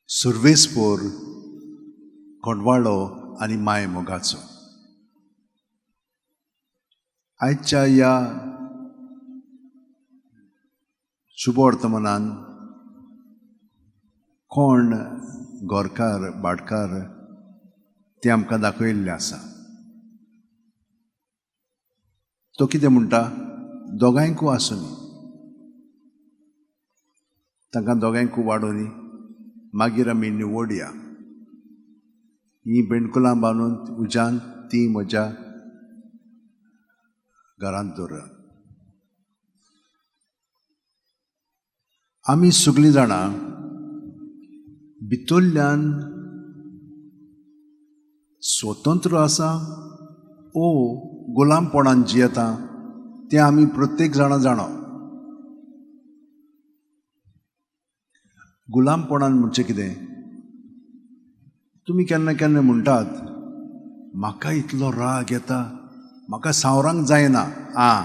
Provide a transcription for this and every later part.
सुर्वेस्पोर कोंडवाळो आनी माय मोगाचो। आयच्या ह्या शुभवर्तमानान कोण गोरकार भाटकार तें आमकां दाखयल्लें आसा। तो कितें म्हणटा, दोगांयकू आसूनी, तांकां दोगांयकू वाडोनी, मागीर आमी निवडया। हीं बेणकुलां बांदून उज्यान ती म्हज्या घरांत दवरात। आमी सगळीं जाणां भितरल्यान स्वतंत्र आसा ओ गुलामपणान जियेता तें आमी प्रत्येक जाणां जाणा। गुलामपणान म्हणजे कितें? तुमी केन्ना केन्ना म्हणटात म्हाका इतलो राग येता, म्हाका सावरांक जायना। आं,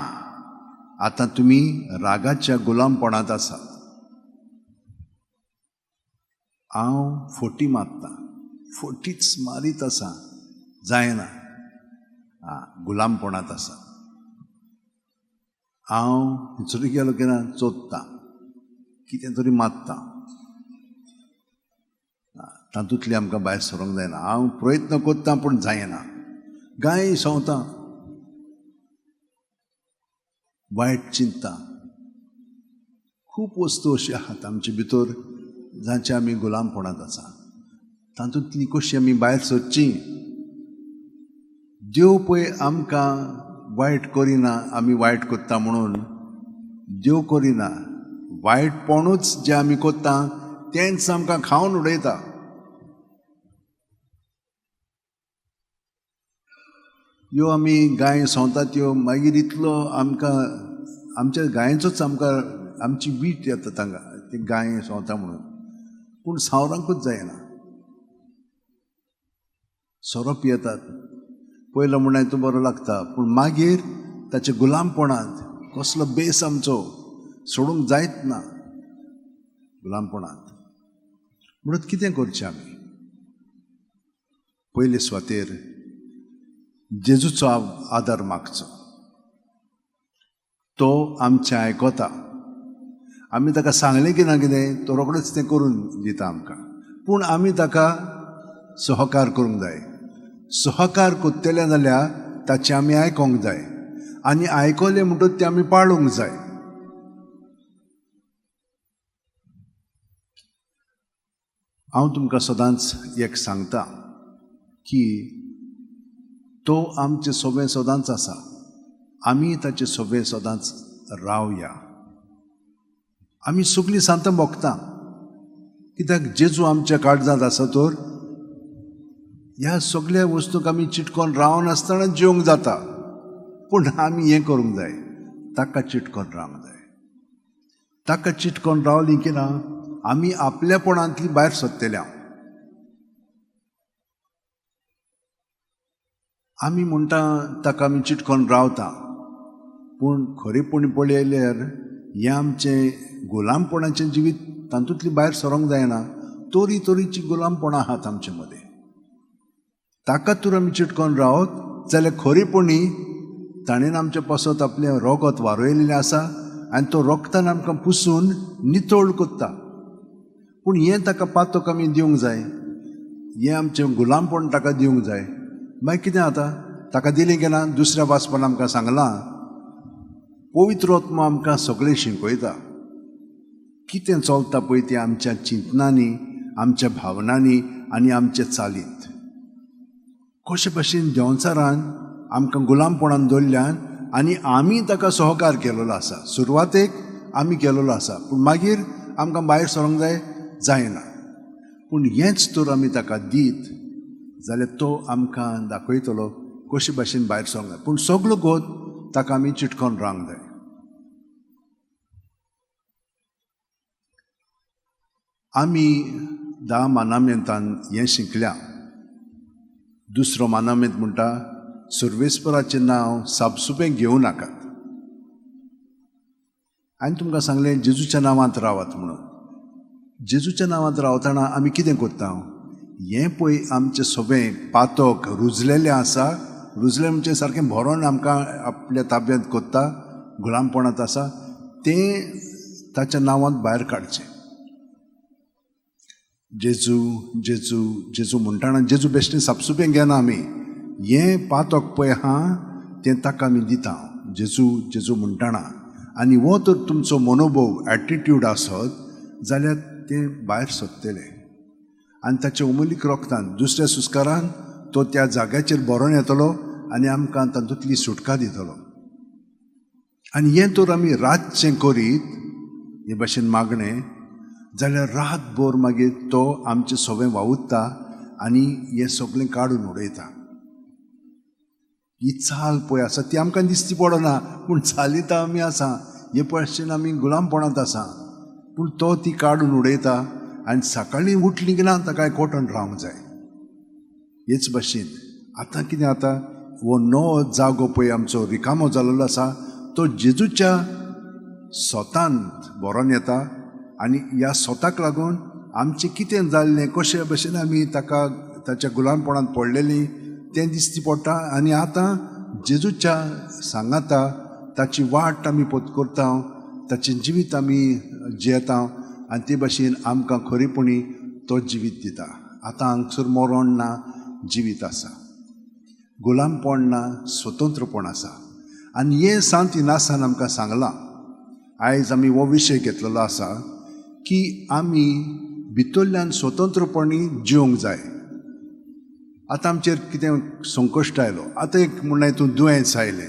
आतां तुमी रागाच्या गुलामपणांत आसात। हांव फोटी मारता, फोटीच मारीत आसा, जायना। आं, गुलामपणांत आसा। हांव थंयसर गेलो की ना चोदता, कितें तरी मारता, तातूंतली आमकां भायर सरूंक जायना। हांव प्रयत्न करता पूण जायना, गाय सोंवता, वायट चिंता, खूब वस्तू अश्यो आहात आमचे भितर जांचे आमी गुलामपणांत आसा। तातूंतली कशी आमी भायर सरची? देव पळय आमकां वायट करिना, आमी वायट करता म्हणून देव करिना। वायटपणूच जें आमी करता तेंच आमकां खावन उडयता। ह्यो आमी गाय सोंवता त्यो मागीर इतलो आमकां आमच्या गायेचोच आमकां आमची वीट येता तांकां, ती गाय सोंवता म्हणून, पूण सावरांकूच जायना। सोरो पियेतात, पयलो म्हणल्यार तूं बरो लागता, पूण मागीर ताच्या गुलामपणांत कसलो बेस आमचो सोडूंक जायत ना गुलामपणांत। म्हणून कितें करचें आमी? पयले सुवातेर जेजूचो आदार मागचो। तो आमचें आयकता। आमी ताका सांगलें की ना कितें तो रोखडोच तें करून दिता आमकां, पूण आमी ताका सहकार करूंक जाय। सहकार करतले जाल्यार ताचें आमी आयकोंक जाय आनी आयकलें म्हणटकच तें आमी पाळूंक जाय। हांव तुमकां सदांच एक सांगता की तो आमचे सोबे सदांच आसा, आमी ताचे सोबे सदांच रावया। आमी सगळीं सांतां भोगता, कित्याक जेजू आमच्या काळजांत आसा तर ह्या सगळ्या वस्तूंक आमी चिटकोन रावनासतना जिवंक जाता। पूण आमी हें करूंक जाय, ताका चिटकोन रावंक जाय। ताका चिटकोन रावली की ना आमी आपल्यापणांतली भायर सरतले। आमी म्हणटा ताका आमी चिटकोन रावता, पूण खरेपणी पळयल्यार हें आमचें गुलामपणाचें जिवीत तातूंतली भायर सरोंक जायना। तरी तरीची गुलामपणां आहात आमचे मदें। ताका तर आमी चिटकोन रावत जाल्यार खरेपणी ताणें आमचे पासत आपलें रोगत वारयलेलें आसा आनी तो रोगतान आमकां पुसून नितळ करता। पूण हें ताका पातक आमी दिवंक जाय, हें आमचें गुलामपण ताका दिवंक जाय। मागीर कितें जाता, ताका दिलें की ना दुसऱ्या वाचपान आमकां सांगलां पवित्र आत्मा आमकां सगळें शिकयता। कितें चलता पळय तें आमच्या चिंतनांनी, आमच्या भावनांनी आनी आमच्या चालींत। कशे भशेन देंवचारान आमकां गुलामपणान दवरल्यान आनी आमी ताका सहकार केलेलो आसा। सुरवातेक आमी केलेलो आसा, पूण मागीर आमकां भायर सरूंक जाय, जायना। पूण हेंच तर आमी ताका दीत जाल्यार तो आमकां दाखयतलो कशे भाशेन भायर सरूंक जाय। पूण सगलो गोत ताका आमी चिटकोन रावंक जाय। आमी 10 मानामेंतान हें शिकल्या। दुसरो मानामेंत म्हणटा सुर्वेस्पराचें नांव सापसुपें घेवं नाकात। हांवें तुमकां सांगलें जेजूच्या नांवांत रावात म्हणून। जेजूच्या नांवांत रावतना आमी कितें करता? हें पळय आमचें सगळें पातक रुजलेलें आसा. रुजलें म्हणजे सारकें भरोन आमकां आपल्या ताब्यांत करता, गुलामपणांत आसा, तें ताच्या नांवांत भायर काडचें. जेजू जेजू जेजू म्हणटाना जेजू बेश्टें सापसुपें घेना आमी. हें पातक पळय आहा तें ताका आमी दिता जेजू जेजू म्हणटाना. आनी हो तर तुमचो मनोभोव एटिट्यूड आसत जाल्यार तें भायर सोदतलें. आनी ताच्या उमलीक रोगतान दुसऱ्या सुस्कारान तो त्या जाग्याचेर भरोन येतलो आनी आमकां तातूंतली सुटका दितलो. आनी हें तर आमी रातचें करीत हे भाशेन मागणें जाल्यार रातभर मागीर तो आमचें सगळें वावुरता आनी हें सगळें काडून उडयता. ही चाल पळय आसा ती आमकां दिसती पडना, पूण चालीत आमी आसा. हे भाशेन आमी गुलामपणांत आसा, पूण तो ती काडून उडयता. आनी सकाळीं उठली की ना ताका कोटण रावंक जाय. हेच भाशेन आतां कितें जाता, हो नवो जागो पळय आमचो रिकामो जाल्लो आसा तो जेजूच्या सोतांत भरोन येता. आनी ह्या सोताक लागून आमचें कितें जाल्लें, कशे भशेन आमी ताका ताच्या गुलामपणांत पडलेलीं तें दिसती पडटा. आनी आतां जेजूच्या सांगाता ताची वाट आमी पत्करता, ताचें जिवीत आमी जियेता आनी ते भाशेन आमकां खरेपणी तो जिवीत दिता. आतां हांगसर मरण ना, जिवीत आसा, गुलामपण ना, स्वतंत्रपण आसा. आनी हें सांत इनासान आमकां सांगलां. आयज आमी हो विशय घेतलेलो आसा की आमी भितरल्यान स्वतंत्रपणी जिवंक जाय. आतां आमचेर कितें संकश्ट आयलो, आतां एक म्हणल्यार तूं दुयेंस आयलें,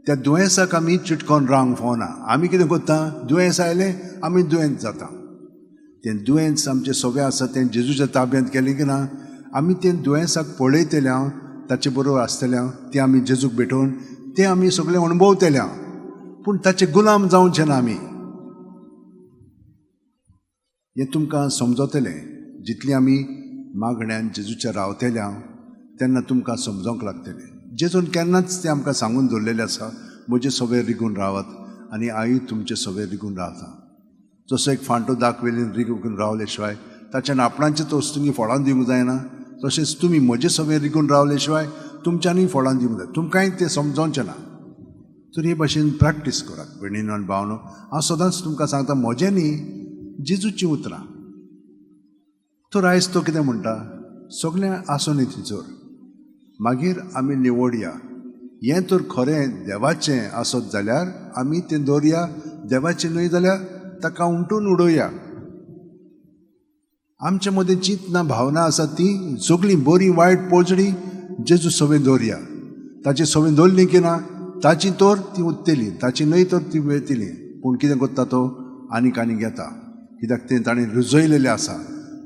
त्या दुयेंसाक आमी चिटकोन रावंक फावना. आमी कितें करता, दुयेंस आयलें आमी दुयेंत जाता. तें दुयेंस आमचें सगळें आसा तें जेजूच्या ताब्यांत केलें की ना आमी तें दुयेंसाक पळयतले हांव, ताचे बरोबर आसतले हांव, तें आमी जेजूक भेटोवन तें आमी सगळें अणभवतले हांव, पूण ताचे गुलाम जावचें ना आमी. हें तुमकां समजतलें जितली आमी मागण्यान जेजूच्या रावतले हांव तेन्ना तुमकां समजोंक लागतलें. जेजून केन्नाच तें आमकां सांगून दवरलेलें आसा, म्हजें सगळें रिगून रावात आनी आई तुमचें सगळें रिगून रावता. जसो एक फांटो दाखवेलीन रिगून रावले शिवाय ताच्यान आपणाचेच वस्तूंनी फळां दिवंक जायना, तशेंच तुमी म्हजें सगळें रिगून रावले शिवाय तुमच्यांनी फळां दिवंक जाय. तुमकांय तें समजोवचें ना. तर हे भाशेन प्रॅक्टीस करात भयणीनो आनी भावनो. हांव सदांच तुमकां सांगता म्हजें न्ही, जेजूचीं उतरां. तर आयज तो कितें म्हणटा, सगळें आसूं न्ही थंयसर, मागीर आमी निवडया. हें तर खरें देवाचें आसत जाल्यार आमी तें दवरया, देवाचें न्हय जाल्यार ताका उमटून उडोवया. आमचे मदीं चिंतना भावना आसा ती सगळीं बरी वायट पोजडी जेजू सगळें दवरया. ताची सगळें दवरली की ना ताची तर ती उत्तली, ताची न्हय तर ती वयतली. पूण कितें करता तो आनीक आनीक येता, कित्याक तें ताणें रुजयलेलें आसा.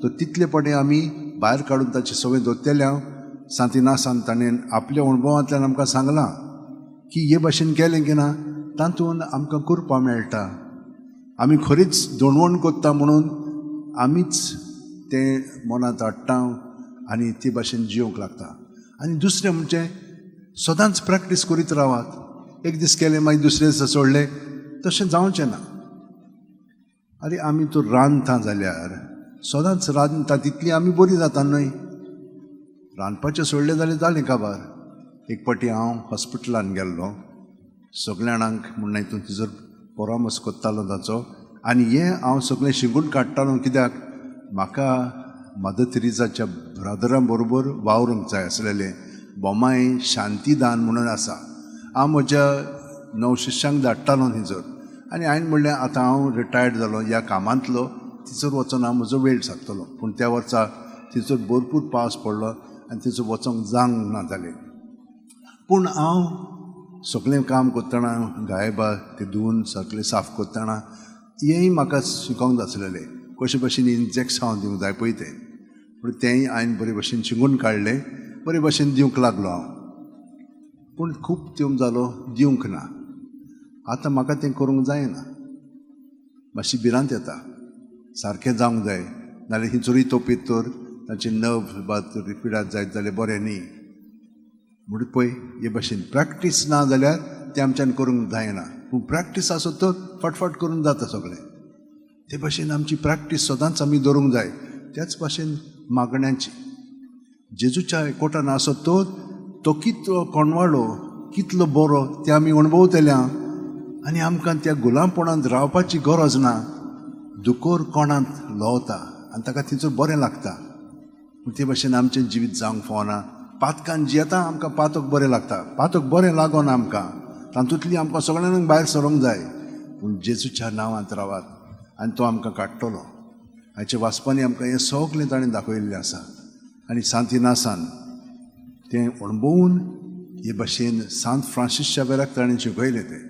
तर तितले पटे आमी भायर काडून ताचे सगळें दवरतले हांव. सांत इनासान ताणें आपल्या अणभवांतल्यान आमकां सांगलां की हे भाशेन केलें की ना तातूंत आमकां करपा मेळटा. आमी खरीच दणवण करता म्हणून आमीच तें मनांत हाडटा आनी ते भाशेन जिवंक लागता. आनी दुसरें म्हणजे सदांच प्रॅक्टीस करीत रावात. एक दीस केलें मागीर दुसरे दीस सोडलें, तशें जावचें ना. आरे आमी तर रांदता जाल्यार सदांच रांदता तितली आमी बरी जाता न्हय. रांदपाचें सोडलें जाल्यार जालें काबार. एक फावटी हांव हॉस्पिटलान गेल्लो, सगल्या जाणांक म्हणून तूं थंयसर परामर्श करतालो ताचो. आनी हें हांव सगळें शिकून काडटालो कित्याक म्हाका मदर तेरेजाच्या ब्रदरां बरोबर वावरूंक जाय आसलेलें. बोमाय शांतीदान म्हणून आसा, हांव म्हज्या 9 शिष्यांक धाडटालो थंयसर. आनी हांवें म्हणलें आतां हांव रिटायर्ड जालो ह्या कामांतलो, थंयसर वचोन हांव म्हजो वेळ सारतलो. पूण त्या वर्सा थंयसर भरपूर पावस पडलो आनी थंयसर वचोंक जावंक ना जालें. पूण हांव सगळें काम करतना गायबा ते धुवन सगळें साफ करतना हेंय म्हाका शिकोंक जाय आसलेलें, कशे भशेन इंजेक्शन दिवंक जाय पळय तें. पूण तेंय हांवें बरे भशेन शिकून काडलें, बरे भशेन दिवंक लागलो हांव. पूण खूब तेंप जालो दिवंक ना. आतां म्हाका तें करूंक जायना, मातशी भिरांत येता. सारकें जावंक जाय, नाल्यार ही चोरी तोपीत तर तांचे नव बा पिडात जायत जाल्यार बरें न्ही. म्हणून पळय हे भाशेन प्रॅक्टीस ना जाल्यार तें आमच्यान करूंक जायना. पूण प्रॅक्टीस आसत तर फटफट करून जाता सगळें. ते भाशेन आमची प्रॅक्टीस सदांच आमी दवरूंक जाय. त्याच भाशेन मागण्याची जेजूच्या एकवटान आसत तो कितलो कोणवाळो, कितलो बरो ते आमी अणभवतल्या आनी आमकां त्या गुलामपणांत रावपाची गरज ना. दुकोर कोणांत लवता आनी ताका थंयसर बरें लागता. पूण ते भाशेन आमचें जिवीत जावंक फावना. पातकान जियेता आमकां पातक बरें लागता, पातक बरें लागना आमकां, तातूंतली आमकां सगळ्यांक भायर सरोंक जाय. पूण जेजूच्या नांवांत रावात आनी तो आमकां काडटलो. हाचे वाचपांनी आमकां हें सगळें ताणें दाखयल्लें आसा. आनी सांत इनासान तें अणभवून हे भाशेन सांत फ्रांसीस शावेराक ताणें शिकयलें. तें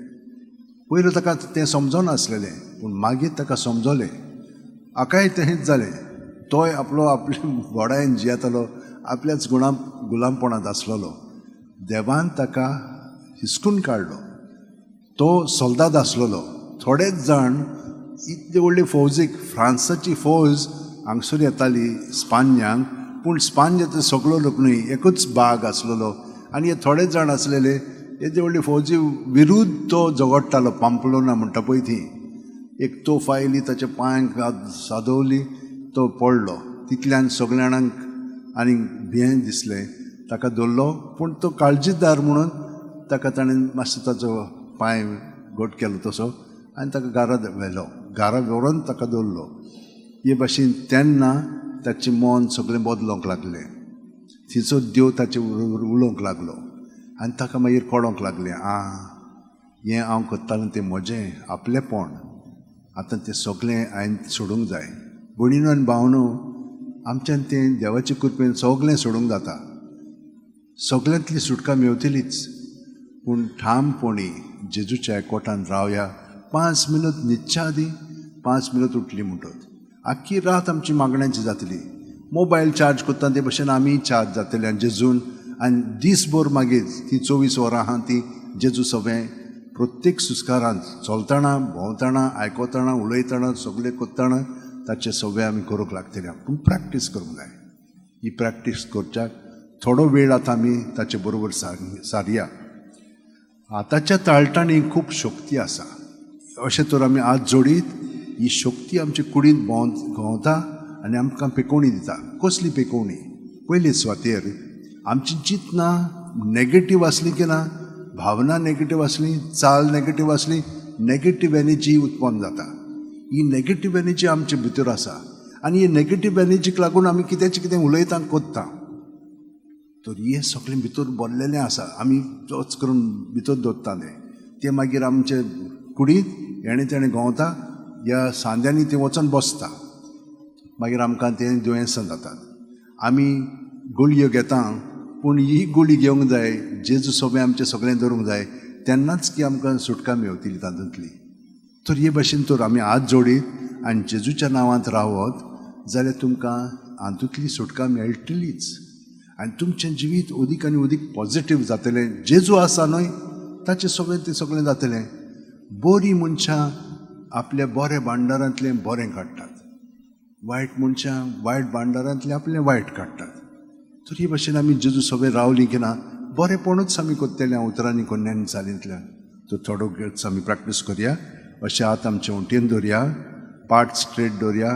पयलीं ताका तें समजनासलेलें, पूण मागीर ताका समजलें. हाकाय तेंच जालें. तोय आपलो आपले बडायन जियेतालो, आपल्याच गुलामपणांत आसलेलो. देवान ताका हिसकून काडलो. तो सोल्दाद आसलेलो. थोडेच जाण इतले व्हडले फौजीक, फ्रांसाची फौज हांगसर येताली स्पान्यांक, पूण स्पान्याचो सगळो लोक न्हय, एकूच बाग आसलेलो आनी हे थोडे जाण आसलेले. येदे व्हडले फौजी विरुद्ध तो झगडटालो. पांपलोना म्हणटा पळय ती एक तोफ आयली, ताच्या पांयांक सादवली, तो पडलो. तितल्यान सगल्या जाणांक आनी भियें दिसलें. ताका धरलो, पूण तो काळजीदार म्हणून ताका ताणें मातसो ताचो पांय घट केलो तसो आनी ताका घरा व्हेलो. घरा व्हरून ताका दवरलो. हे भाशेन तेन्ना ताचें मन सगळें बदलोंक लागलें. थंयसर देव ताचे बरोबर उलोवंक लागलो आनी ताका मागीर कळोंक लागलें, आं, हें हांव करतालें तें म्हजें आपलेपण, आतां तें सगळें हांवें सोडूंक जाय. भयणीनो आनी भावनो, आमच्यान तें देवाचे कृपेन सगळें सोडूंक जाता, सगळ्यांतली सुटका मेवतलीच. पूण ठामपणी जेजूच्या एकवटान रावया. 5 मिनट न्हिदच्या आदीं 5 मिनट उठली म्हणटत आख्खी रात आमची मागण्यांची जातली. मोबायल चार्ज करता ते भशेन आमी चार्ज जातले आनी जेजून, आनी दीसभर मागीर ती 24 वरां आहा ती जेजू सगळें प्रत्येक सुस्कारांत चलतना, भोंवतना, आयकतना, उलयतना, सगळें करतना ताचें सगळें आमी करूंक लागतले. पूण प्रॅक्टीस करूंक जाय. ही प्रॅक्टीस करच्याक थोडो वेळ आतां आमी ताचे बरोबर सारया. आतांच्या ताळटांनी खूब शक्ती आसा. अशें तर आमी हात जोडीत ही शक्ती आमचे कुडींत भोंवता आनी आमकां पेकोवणी दिता. कसली पेकोवणी? पयले सुवातेर आमची चिंतनां नेगेटीव आसली की ना, भावना नेगेटीव आसली, चाल नेगेटीव आसली, नेगेटीव एनर्जी उत्पन्न जाता. ही नेगेटीव एनर्जी आमचे भितर आसा आनी ही नेगेटीव एनर्जीक लागून आमी कित्याचें कितें उलयता, करता. तर हें सगळें भितर भरलेलें आसा, आमी जोच करून भितर दवरता तें मागीर आमचे कुडींत हेणें तेणें गवता, ह्या सांद्यांनी तें वचोन बसता. मागीर आमकां तें दुयेंसां जातात. आमी गुळयो घेता, पूण ही गुळी घेवंक जाय जेजू सोबें आमचें सगळें धरूंक जाय, तेन्नाच की आमकां सुटका मेवतली तातूंतली. तर हे भाशेन तर आमी हात जोडीत आनी जेजूच्या नांवांत रावत जाल्यार तुमकां हातूंतली सुटका मेळटलीच आनी तुमचें जिवीत अदीक आनी अदीक पॉजिटीव जातलें. जेजू आसा न्हय, ताचें सगळें तें सगळें जातलें. बरीं मनशां आपल्या बऱ्या भांडारांतलें बरें काडटात, वायट मनशां वायट भांडारांतलें आपलें वायट काडटात. तर हे भाशेन आमी जेजू सगळें रावलीं की ना, बरेंपणूच आमी करतले उतरांनी, कोन्यांनी, चालींतल्यान. तर थोडो वेळ आमी प्रॅक्टीस करया. अशें हात आमचे वटेन दवरया, पाट स्ट्रेट दवरया,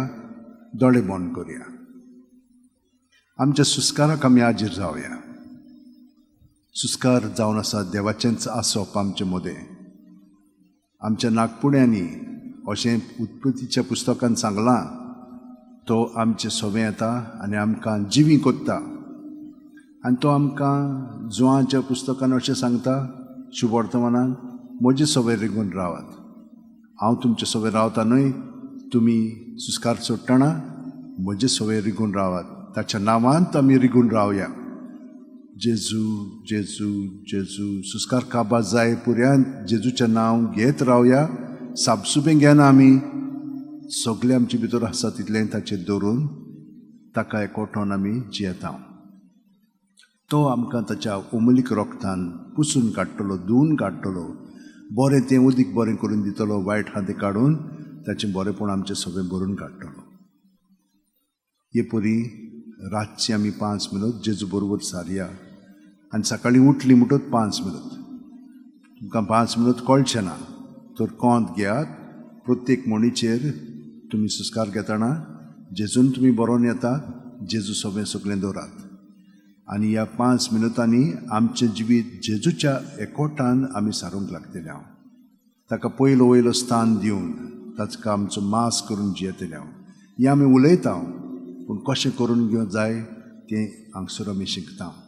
दोळे बंद करया. आमच्या सुस्काराक आमी हाजीर जावया. सुस्कार जावन आसा देवाचेंच आसप आमचे मदें, आमच्या नागपुड्यांनी. अशें उत्पत्तीच्या पुस्तकान सांगलां, तो आमचे सोबें येता आनी आमकां जिवी कोत्ता. आनी तो आमकां जुवांच्या पुस्तकान अशें सांगता, शुभवर्तमानान, म्हजे सोबें रिगून रावात, हांव तुमचे सोबें रावता न्हय, तुमी सुस्कार सोडटना म्हजे सोबें रिगून रावात. ताच्या नांवांत आमी रिगून रावया. जेजू, जेजू, जेजू. सुस्कार काबार जाय पुऱ्यान जेजूचें नांव घेत रावया. साबसुबें घेना आमी, सगळें आमचे भितर आसा तितलें ताचेर दवरून ताका एकवटोन आमी जियेता. तो आमकां ताच्या अमूलीक रोगतान पुसून काडटलो, धुवून काडटलो, बरें तें उदीक बरें करून दितलो, वायट आहा तें काडून ताचें बरेंपण आमचें सगळें भरून काडटलो. हे परी रातची आमी 5 मिनट जेजू बरोबर सारया आनी सकाळीं उठली म्हणटच 5 मिनट. तुमकां 5 मिनट कळचें ना तर कोंत घेयात, प्रत्येक म्हणीचेर तुमी सुस्कार घेतना जेजून तुमी बरोवन येता, जेजू सगळें सगळें दवरात. आनी ह्या 5 मिनुतांनी आमचें जिवीत जेजूच्या एकवटान आमी सारूंक लागतले हांव. ताका पयलो वयलो स्थान दिवन ताका आमचो मास करून जियेतले हांव. हें आमी उलयता, पूण कशें करून घेवंक जाय तें हांगसर आमी शिकता.